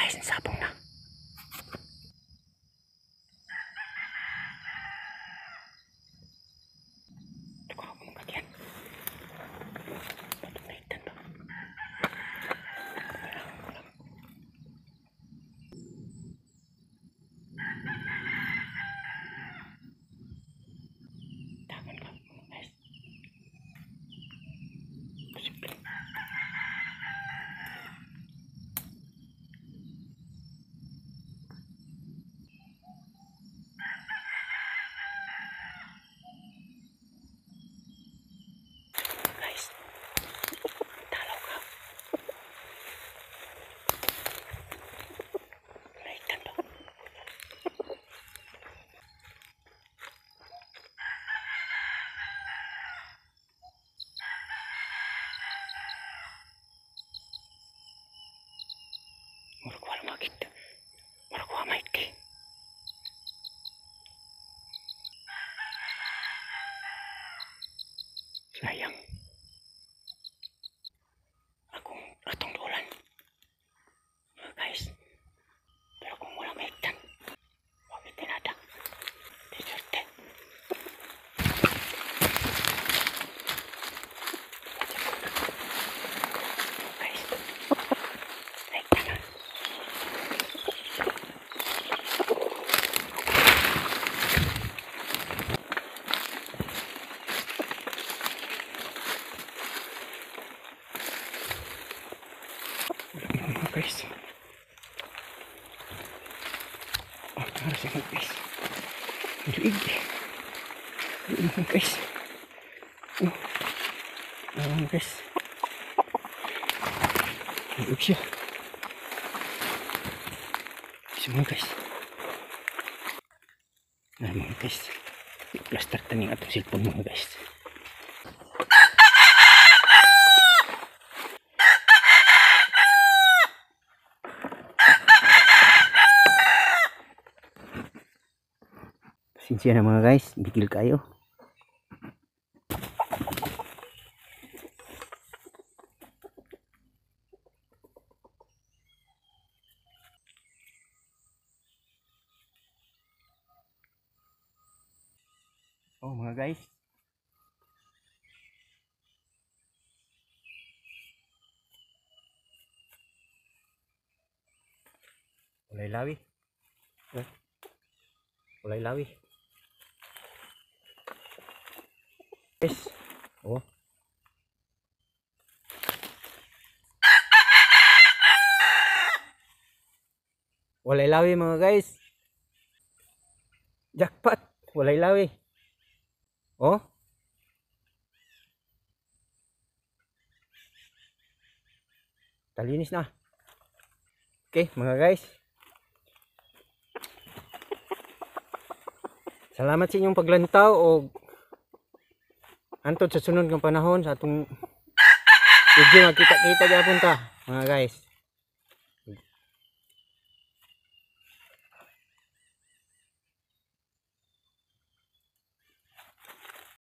Guys, sabong na. Guys, talaw ka. Nahitan ba? Murag wala makita. Murag wala makita. Sayang. Akong atong dulan. Mga guys. Pero kung wala mahitan, wag itinada. Diswerte. Guys. Nahitan na. Guys. Oh, tara siya guys. Luig. Luig guys. Oh. Oh guys. Luig siya. Siya guys. Nah mga guys. I-plaster taning atong cellphone mga guys. Pasensya na mga guys, bigil kayo. Oh mga guys. Walay lawi. Eh? Walay lawi. Guys. Oh. Walay lawi mga guys. Jackpot. Walay lawi. Oh. Talinis na. Okay mga guys. Salamat sa inyong paglantaw og antod sa sunod ng panahon sa atong video magkita-kita gyapon ta mga guys.